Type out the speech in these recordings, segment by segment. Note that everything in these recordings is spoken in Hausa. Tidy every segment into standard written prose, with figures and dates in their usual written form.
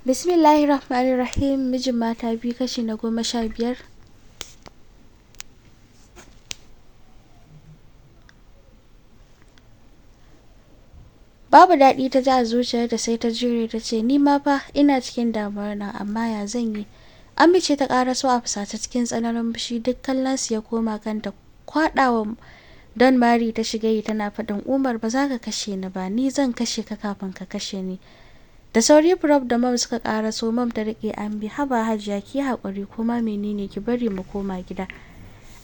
Bismillahirrahmanirrahim. Mijin mata biyu, kashi na 15. Babu daɗi ta ji a zuciyarta, sai ta jure ta ce, "Ni ma fa ina cikin damuwar nan, amma ya zan yi?" Amince ta ƙaraso a fusace cikin tsananin fushi, duk kallon su ya koma kanta. Kwaɗawa Don mari ta shiga yi tana faɗin, "Umar, ba za ka kashe ni ba, ni zan kashe ka kafin ka kashe ni." Da sauri Prof da Mom suka ƙaraso. Mom ta riƙe Ambi, "Haba Hajiya, ki haƙuri, koma menene ki bari mu koma gida."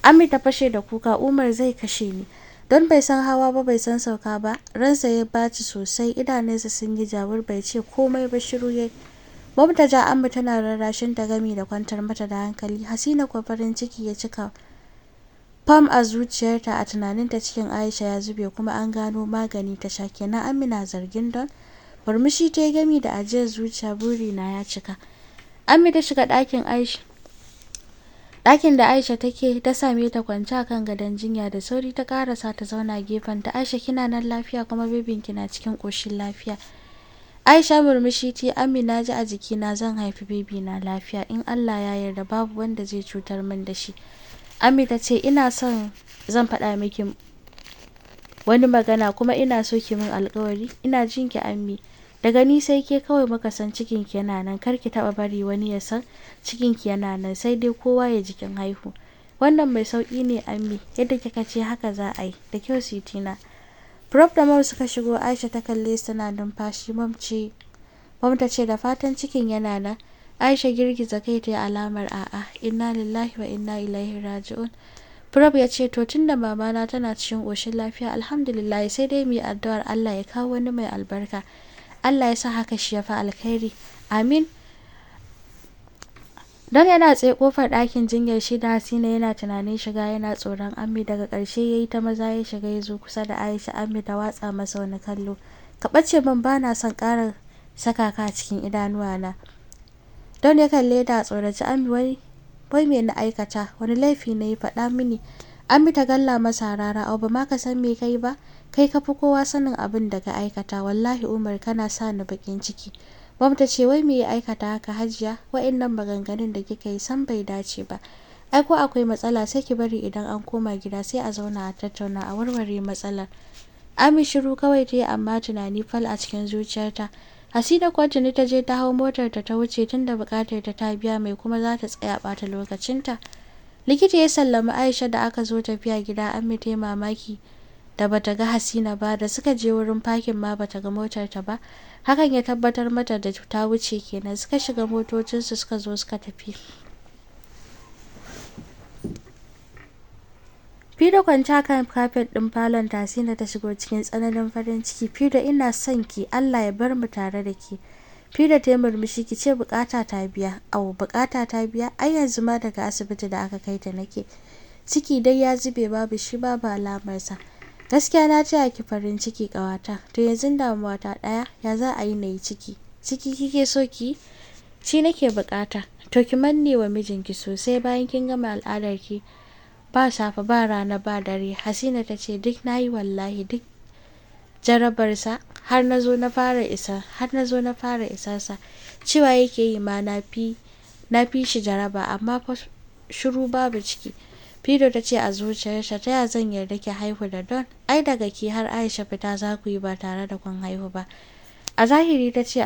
Ammi ta fashe da kuka, "Umar zai kashe ni." Don bai san hawa ba, bai san sauka ba, ransa ya baci sosai, idanunsa sun yi jawur, bai ce komai ba, shiru yayi. Mom ta ja Ammi tana rarrashin ta gami da kwantar mata da hankali. Hasina kuwa farin ciki ya cika fam a zuciyarta. A tunaninta cikin Aisha ya zube kuma an gano magani ta sha kenan. Ammi na zargin Don. Murmushi ta yi gami da ajiyar zuciya, "Burina ya cika." Ammi ta shiga ɗakin Aisha. Ɗakin da Aisha take, ta same ta kwance a kan gadon jinya. Da sauri ta karasa ta zauna gefen ta. "Aisha, kina nan lafiya, kuma bebinki na cikin ƙoshin lafiya." Aisha murmushi ta, "Ammi, na ji a jikina zan haifi bebi na lafiya. In Allah ya yarda, babu wanda zai cutar min da shi." Ammi ta ce, "Ina son zan faɗa miki wani magana, kuma ina so ki min alƙawari." "Ina jin ki, Ammi." "Daga ni sai ke kawai muka san cikin ki yana nan. Kar ki taɓa bari wani ya san cikin ki yana nan, sai dai kowa ya ji kin haihu." "Wannan mai sauƙi ne, Ammi. Yadda kika ce haka za a yi." "Da kyau, sweetie na." Prof da Mom suka shigo. Aisha ta kalle su tana numfashi. Mom ta ce, "Da fatan cikin yana nan?" Aisha girgiza kai ta yi alamar a'a. "Inna lillahi wa inna ilaihi raji'un." Prof ya ce, "To, tunda mamana tana cikin ƙoshin lafiya, alhamdulillah, sai dai mu yi addu'ar Allah ya kawo wani mai albarka. Allah ya sa haka shi ya fi alkhairi. Amin." Don yana tsaye kofar ɗakin jinyar shi da Hasina, yana tunanin shiga, yana tsoron Ammi. Daga ƙarshe ya yi ta maza ya shiga, ya zo kusa da Aisha. Ammi ta watsa masa wani kallo. "Ka ɓace min, ba na son ƙara saka ka a cikin idanuwana." Don ya kalle ta a tsorace. "Ammi, wai me na aikata? Wani laifi na yi? Faɗa mini." Ammi ta galla masa harara. "Au, ba ma ka san me kai ba? Kai ka fi kowa sanin abin da ka aikata. Wallahi Umar, kana sa ni bakin ciki." Mom ta ce, "Wai me ya aikata haka, Hajiya? Wa'annan maganganun da kika yi san bai dace ba. Ai ko akwai matsala, sai ki bari idan an koma gida, sai a zauna a tattauna a warware matsalar." Ammi shiru kawai ta yi, amma tunani fal a cikin zuciyarta. Hasina kuwa tuni ta je ta hau motar ta wuce, tunda bukatar ta ta biya, mai kuma za ta tsaya bata lokacinta? Likita ya sallami Aisha da aka zo tafiya gida. Ammi ta yi mamaki da bata ga Hasina ba. Da suka je wurin fakin ma, bata ga motar ta ba. Hakan ya tabbatar mata da ta wuce kenan. Suka shiga motocinsu suka zo suka tafi. Fido kwance a kan kafet ɗin falon, Hasina ta shigo cikin tsananin farin ciki. "Fido, ina son ki. Allah ya bar mu tare da ki." Fido ta yi murmushi, "Ki ce bukata ta biya." "Au, bukata ta biya? Ai yanzu ma daga asibiti da aka kai ta nake. Ciki dai ya zube, babu shi, babu alamarsa." "Gaskiya na taya ki farin ciki, ƙawata. To, yanzu damuwa ta ɗaya, ya za a yi na yi ciki?" "Ciki kike so ki? Shi nake bukata. To, ki manne wa mijinki sosai bayan kin gama al'adar ki. Ba safe, ba rana, ba dare." Hasina ta ce, "Duk nayi wallahi, duk jarabarsa har na zo na fara isa har na zo na fara isarsa. Cewa yake yi ma na fi shi jaraba, amma fa shiru, babu ciki." Fido ta ce a zuciyarta, "Ta ya zan yarda ki haihu da Don? Ai daga ki har Aisha fita za ku yi ba tare da kun haihu ba." A zahiri ta ce,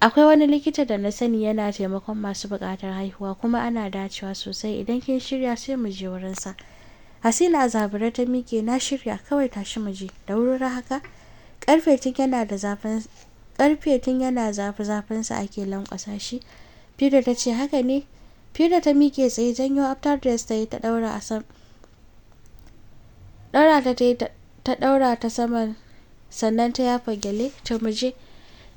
Akwai wani likita da na sani, yana taimakon masu buƙatar haihuwa, kuma ana dacewa sosai. Idan kin shirya, sai mu je wurinsa." Hasina a zabure ta miƙe, "Na shirya, kawai tashi mu je." "Da wuri haka?" Karfe tun yana zafi zafinsa ake lankwasa shi." Fido ta ce, "Haka ne." Fido ta miƙe tsaye, janyo after dress ta yi ta ɗaura a sam ɗaura ta ta ta ɗaura ta saman, sannan ta yafa gyale. "To, mu je."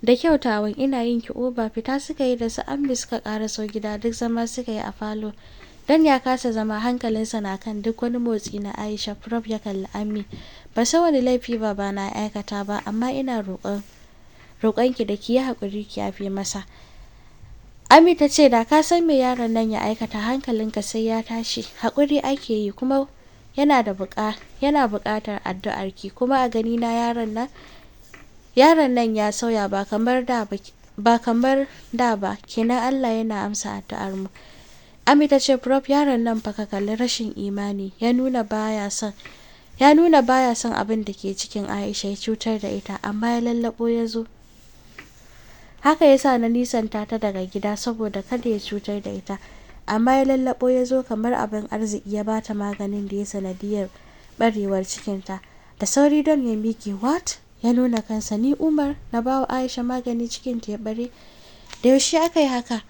"Da kyau tawan, ina yin ki over." Fita suka yi da su Ammi suka karaso gida, duk zama suka yi a falo. Dan ya kasa zama, hankalinsa na kan duk wani motsi na Aisha. Prof ya kalli Ammi. "Ba san wani laifi baba na aikata ba, amma ina roƙon ki da ki yi haƙuri ki yafe masa." Ammi ta ce, "Da ka san me yaron nan ya aikata, hankalinka sai ya tashi. Haƙuri ake yi, kuma yana buƙatar addu'arki. Kuma a gani na yaron nan ya sauya, ba kamar da ba. Ba kamar da ba, kenan Allah yana amsa addu'ar mu. Ami ta ce, "Prof, yaron nan fa ka kalli rashin imani, ya nuna baya son abin da ke cikin Aisha, ya cutar da ita, amma ya lallabo ya zo. Haka yasa na nisanta ta daga gida saboda kada ya cutar da ita, amma ya lallabo ya zo kamar abin arziki ya bata maganin da ya sanadiyar barewar cikinta." Da sauri Don ya miƙe. "What?" Ya nuna kansa. "Ni Umar na bawa Aisha magani cikinta ya bare? Da yaushe aka yi haka?"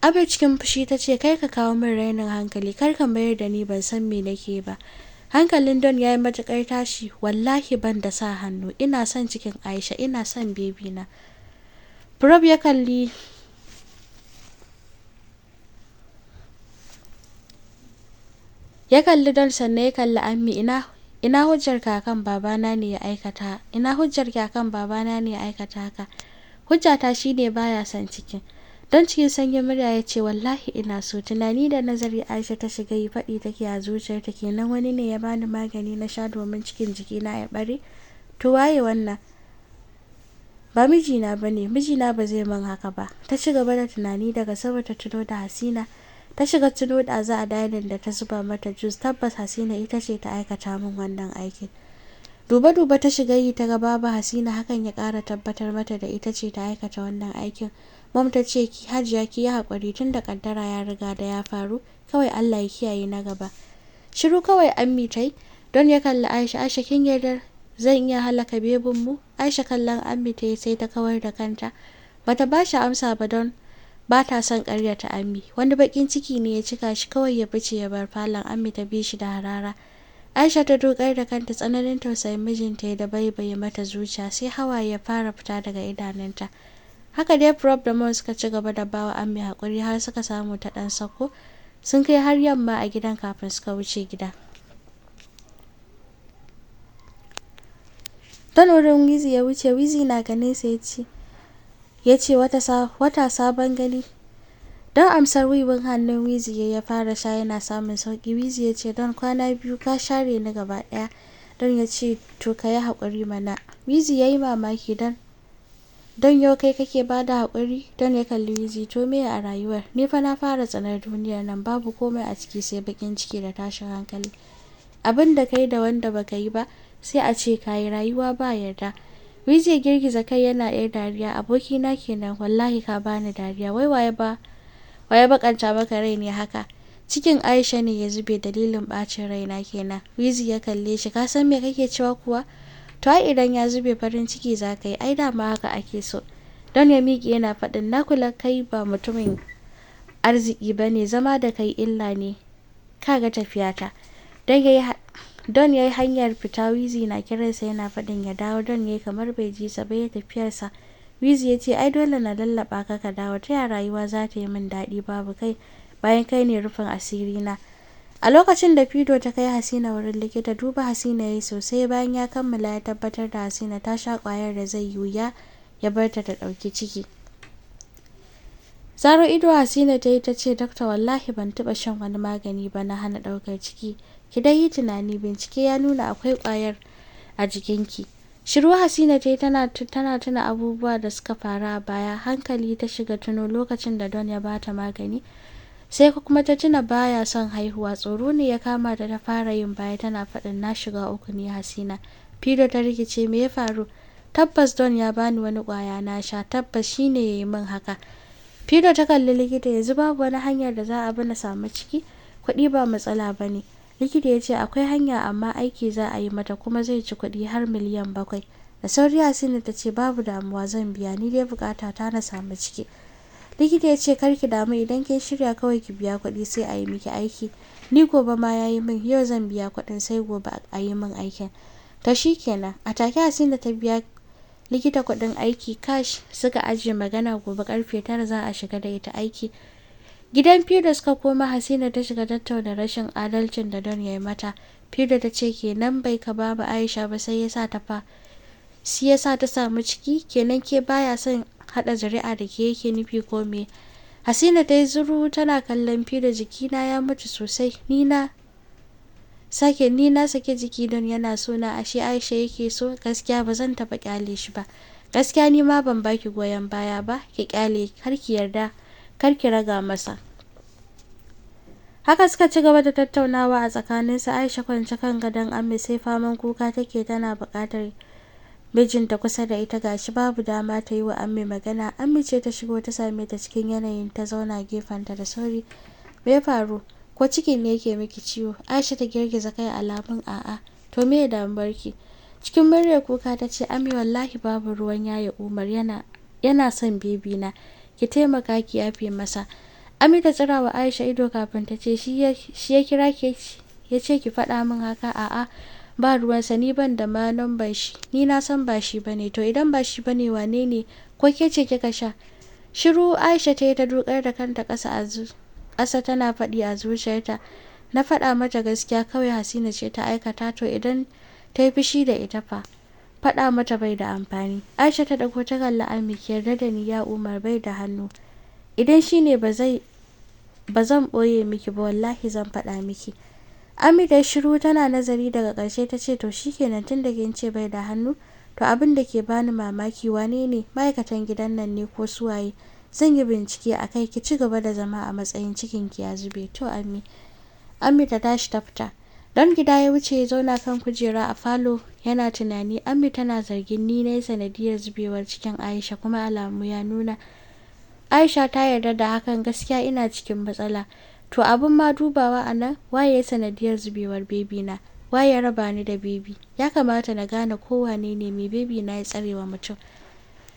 Abu cikin fushi ta ce, "Kai ka kawo min rainin hankali, kar ka mayar da ni ban san me nake ba." Hankalin Don ya yi matukar tashi. "Wallahi ban da sa hannu. Ina son cikin Aisha, ina son baby na." Prof ya kalli Don, sannan ya kalli Ammi. Ina hujjar kakan babana ne ya aikata? Ina hujjar kakan babana ne ya aikata haka?" "Hujjata shine baya son cikin." Don cikin sanyin murya ya ce, "Wallahi ina so." Tunani da nazari Aisha ta shiga yi, faɗi take a zuciyarta, "Kenan wani ne ya bani magani na sha domin cikin jikina ya bare? To waye wannan? Ba mijina ba ne, mijina ba zai min haka ba." Ta ci gaba da tunani. Daga sama ta tuno da Hasina. Ta shiga tuno da za a dining da ta zuba mata juice. "Tabbas Hasina ita ce ta aikata min wannan aikin." Duba-duba ta shiga yi, ta ga babu Hasina. Hakan ya kara tabbatar mata da ita ce ta aikata wannan aikin. Mom ta ce, "Ki Hajiya, ki yi haƙuri, tun da kaddara ya riga da ya faru. Kawai Allah ya kiyaye na gaba." Shiru kawai Ammi ta yi. Don ya kalli Aisha. "Aisha, kin yarda zan iya halaka bebin mu?" Aisha kallon Ammi ta yi, sai ta kawar da kanta. Bata ba shi amsa ba don ba ta son karyata Ammi. Wani bakin ciki ne ya cika shi, kawai ya fice ya bar falon. Ammi ta bi shi da harara. Aisha ta dukar da kanta. Tsananin tausayin mijinta ya da baibaye mata zuciya, sai hawaye ya fara fita daga idanunta. Haka dai Prof da Mom suka ci gaba da bawa Ammi hakuri har suka samu ta dan sako. Sun kai har yamma a gidan kafin suka wuce gida. Don wurin Wizi ya wuce. Wizi na ganin sa ya ce, "Wata sabon gani." Don amsar wiwin hannun Wizi ya fara sha, yana samun sauki. Wizi ya ce, "Don kwana biyu ka share ni gaba daya." Don ya ce, "To ka yi haƙuri mana." Wizi ya yi mamaki. Don yau kai kake ba da haƙuri?" Don ya kalli Wizi. "To me a rayuwar? Ni fa na fara tsanar duniyar nan. Babu komai a ciki sai bakin ciki da tashin hankali. Abin da kai da wanda baka yi ba sai a ce kayi. Rayuwa ba yarda." Wizi ya girgiza kai yana yar dariya. "Abokina kenan. Wallahi ka bani dariya. Wai waye ba waye bakanta maka rai ne haka?" "Cikin Aisha ne ya zube, dalilin bacin raina kenan." Wizi ya kalle shi. "Ka san me kake cewa kuwa? To ai idan ya zube farin ciki za ka yi, ai dama haka ake so." Don ya miƙe yana faɗin, "Na kula kai ba mutumin arziki ba ne, zama da kai illa ne. Kaga tafiyata." Don ya yi hanyar fita. Wizi na kiransa yana faɗin ya dawo. Don ya yi kamar bai ji sa ba, ya tafiyarsa. Wizi ya ce, "Ai dole na lallaba ka ka dawo. Ta ya rayuwa za ta yi min daɗi babu kai, bayan kai ne rufin asiri na?" A lokacin da Fido ta kai Hasina wurin likita, duba Hasina ya yi sosai. Bayan ya kammala, ya tabbatar da Hasina ta sha kwayar da zai yi wuya ya bar ta ta ɗauki ciki. Zaro ido Hasina ta yi, ta ce, "Dokta, wallahi ban taɓa shan wani magani ba na hana ɗaukar ciki." "Ki dai yi tunani. Bincike ya nuna akwai kwayar a jikinki." Shiru Hasina ta yi tana tuna abubuwa da suka faru a baya. Hankali ta shiga tuno lokacin da Don ya bata magani, sai kuma ta tuna baya son haihuwa. Tsoro ne ya kama ta, ta fara yin baya tana faɗin, "Na shiga uku ne, Hasina." Fido ta rikice. "Me ya faru?" "Tabbas Don ya bani wani kwaya na sha. Tabbas shine ya yi min haka." Fido ta kalli likita. "Yanzu babu wani hanyar da za a bi na samu ciki? Kuɗi ba matsala ba ne." Likita ya ce, "Akwai hanya, amma aiki za a yi mata kuma zai ci kuɗi har 7 miliyan." Da sauri Hasina ta ce, "Babu damuwa, zan biya. Ni dai bukata ta na samu ciki." Likita ya ce, "Kar ki damu. Idan kin shirya kawai ki biya kuɗi sai a yi miki aiki. Ni gobe ma yayi min. Yau zan biya kuɗin, sai gobe a yi min aikin." "To kenan." A take Hasina ta biya likita kuɗin aiki cash. Suka ajiye magana, gobe karfe 9 za a shiga da ita aiki. Gidan Fido suka koma. Hasina ta shiga tattauna rashin adalcin da Don ya yi mata. Fido ta ce, "Kenan bai ka ba Aisha ba, sai ya sa ta fa shi yasa ta samu ciki? Kenan ke baya son hada zuri'a da ke yake nufi, ko me?" Hasina ta yi zuru tana kallon Fido. "Jikina ya mutu sosai. Ni na sake jiki don yana so na, ashe Aisha yake so. Gaskiya ba zan taɓa kyale shi ba." Gaskiya ni ma ban baki goyon baya ba, ki kyale, kar ki yarda, kar ki raga masa. Haka suka ci gaba da tattaunawa a tsakaninsu. Aisha kwance kan gadon Ammi sai faman kuka take, tana buƙatar mijinta kusa da ita, gashi babu dama ta yi wa Ammi magana. Ammi ce ta shigo ta same ta cikin yanayin, ta zauna gefenta da sauri. Me ya faru? Ko cikin ne yake miki ciwo? Aisha ta girgiza kai alamun a'a. To me ya damuwarki? Cikin muryar kuka ta ce, Ammi, wallahi babu ruwan Yaya Umar, yana son baby na, ki taimaka ki yafe masa. Ammi ta tsira wa Aisha ido kafin ta ce, shi ya kira ki ya ce ki faɗa min haka? A'a, ba ruwansa, ni ban da ma namban shi, ni na san ba shi bane. To idan ba shi bane wane ne? Ko ke ce kika sha? Shiru Aisha ta yi, ta dukar da kanta ƙasa a ƙasa tana faɗi a zuciyarta, na faɗa mata gaskiya kawai, Hasina ce ta aikata. To idan ta yi fushi da ita fa? Faɗa mata bai da amfani. Aisha ta ɗago ta kalli Ammi. Ki yarda da ni, ya Umar bai da hannu. Idan shi ne, ba zai ba zan ɓoye miki ba, wallahi zan faɗa miki. Ammi da shiru tana nazari, daga ƙarshe ta ce, to shikenan, tun da kin ce bai da hannu. To abin da ke bani mamaki, wane ne? Ma'aikatan gidan nan ne ko suwaye? Zan yi bincike a kai. Ki ci gaba da zama a matsayin cikin ki ya zube. To Ammi. Ammi ta tashi ta fita. Don gida ya wuce ya zauna kan kujera a falo yana tunani. Ammi tana zargin ni na sanadiyar zubewar cikin Aisha, kuma alamu ya nuna Aisha ta yarda da hakan. Gaskiya ina cikin matsala. To abin ma dubawa a nan, waye sanadiyar zubewar baby na? Waye ya raba ni da baby? Ya kamata na gane ko wane ne mai baby na ya tsarewa mutum.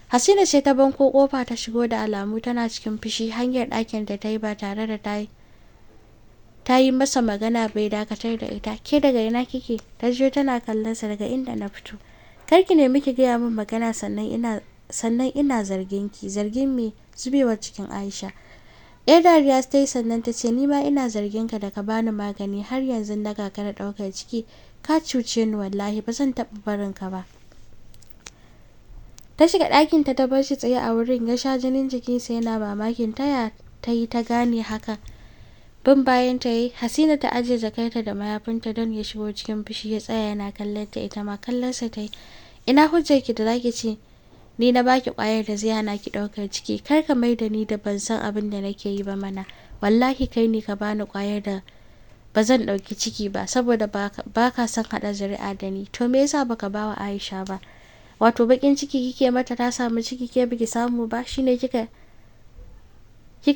Hasina ce ta banko kofa ta shigo, da alamu tana cikin fushi. Hanyar ɗakin da ta yi ba tare da ta yi masa magana bai dakatar da ita. Ke, daga ina kike? Ta jiyo tana kallon sa. Daga inda na fito. Kar ki nemi ki gaya min magana, sannan ina zargin ki. Zargin me? Zubewar cikin Aisha. Yar dariya ta yi sannan ta ce, ni ma ina zargin ka da ka bani magani har yanzu na gagara ɗaukar ciki. Ka cuce ni, wallahi ba zan taɓa barin ka ba. Ta shiga ɗakin ta, ta bar shi tsaye a wurin. Ya sha jinin jikinsa yana mamakin taya ta yi ta gane haka. Bin bayan ta yi. Hasina ta ajiye jakarta da mayafinta. Don ya shigo cikin fushi ya tsaya yana kallon ta, ita ma kallonsa ta yi. Ina hujjarki da zaki ce ni na baki kwayar da zai hana ki ɗaukar ciki? Kar ka mai da ni da ban san abin da nake yi ba mana. Wallahi kai ne ka bani kwayar da ba zan ɗauki ciki ba saboda ba ka son haɗa zuri'a da ni. To me yasa baka bawa Aisha ba? Wato bakin ciki kike mata ta samu ciki, ke biki samu ba, shine kika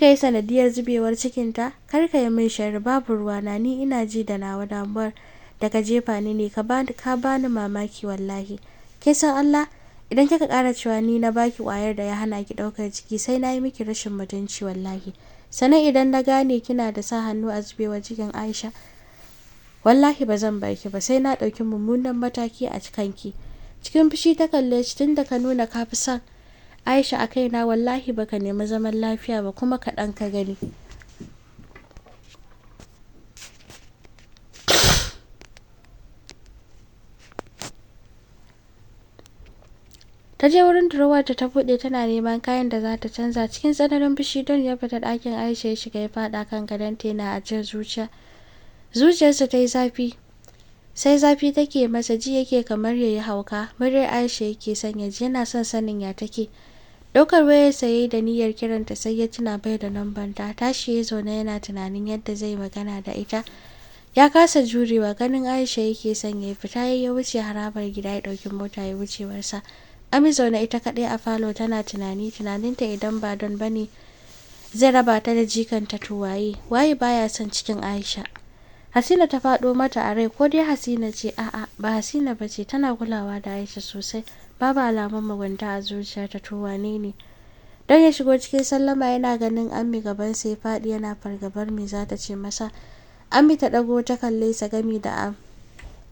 yi sanadiyar zubewar cikinta? Kar ka yi min sharri, babu ruwana, ni ina ji da nawa damuwar da ka jefa ni ne. Ka bani mamaki wallahi. Ke san Allah, idan kika kara cewa ni na baki kwayar da ya hana ki daukar ciki, sai na yi miki rashin mutunci wallahi. Sannan idan na gane kina da sa hannu a zubewar cikin Aisha, wallahi ba zan bar ki ba, sai na ɗauki mummunan mataki a kanki. Cikin fushi ta kalle shi. Tun da ka nuna ka fi son Aisha a kaina, wallahi baka nemi zaman lafiya ba, kuma kaɗan ka gani. Ta je wurin durowar ta buɗe tana neman kayan da za ta canza. Cikin tsananin fushi Don ya fita ɗakin Aisha ya shiga, ya faɗa kan gadon yana ajiyar zuciya. Zuciyarsa ta yi zafi, sai zafi take masa, ji yake kamar ya yi hauka. Muryar Aisha yake son ya ji, yana son sanin ya take. Ɗaukar wayarsa ya yi da niyyar kiranta, sai ya tuna bai da lambanta. Tashi ya zaune yana tunanin yadda zai magana da ita, ya kasa jurewa. Ganin Aisha yake son ya fita ya wuce harabar gida, ya ɗauki mota ya wucewarsa. Ami zaune ita kaɗai a falo tana tunani. Tunaninta, idan ba Don bane zai raba ta da jikanta, to waye? Waye baya son cikin Aisha? Hasina ta faɗo mata a rai. Ko dai Hasina ce? A'a, ba Hasina ba ce, tana kulawa da Aisha sosai, babu alamun mugunta a zuciyarta. To wane ne? Don ya shigo cikin sallama, yana ganin Ammi gabansa ya faɗi, yana fargabar me za ta ce masa. Ammi ta ɗago ta kalle sa gami da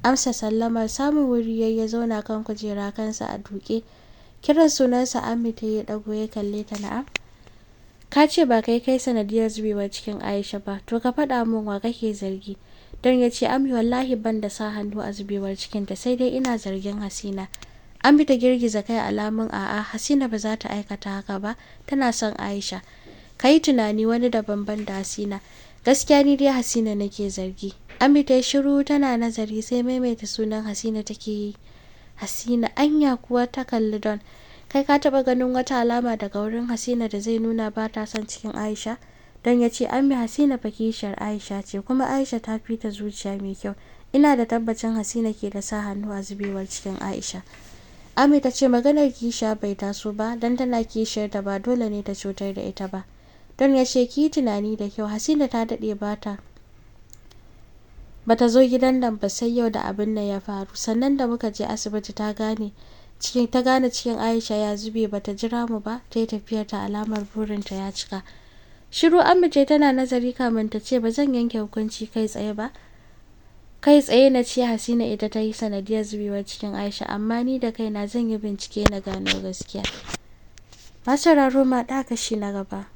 amsa sallamar. Samun wuri yayi ya zauna kan kujera, kansa a duke. Kiran sunansa Ammi ta yi, ɗago ya kalle ta. Na'am. Ka ce ba kai kai sanadiyar zubewar cikin Aisha ba, to ka faɗa min, wa kake zargi? Don ya ce, Ammi, wallahi ban da sa hannu a zubewar cikinta, sai dai ina zargin Hasina. Ammi ta girgiza kai alamun a'a, Hasina ba za ta aikata haka ba, tana son Aisha. Ka yi tunani wani daban ban da Hasina. Gaskiya ni dai Hasina nake zargi. Ammi ta shiru tana nazari, sai maimaita sunan Hasina take yi. Hasina, anya kuwa? Ta kalli Don. Kai ka taɓa ganin wata alama daga wurin Hasina da zai nuna ba ta son cikin Aisha? Don ya ce, "Ammi, Hasina fa kishiyar Aisha ce, kuma Aisha ta fi ta zuciya mai kyau. Ina da tabbacin Hasina ke da sa hannu a zubewar cikin Aisha." Ammi ta ce, "Maganar kishiya bai taso ba, don tana kishiyar ta ba dole ne ta cutar da ita ba." Don ya ce, "Ki yi tunani da kyau. Hasina ta daɗe bata zo gidan nan ba sai yau da abin nan ya faru. Sannan da muka je asibiti ta gane cikin Aisha ya zube, bata jira mu ba, ta yi tafiyar ta, alamar burinta ya cika." Shiru Ammi tana nazari kamin ta ce, "Ba zan yanke hukunci kai tsaye ba, kai tsaye na ce Hasina ita ta yi sanadiyar zubewar cikin Aisha, amma ni da kaina zan yi bincike na gano gaskiya." Masu sauraro, ma kashi na gaba.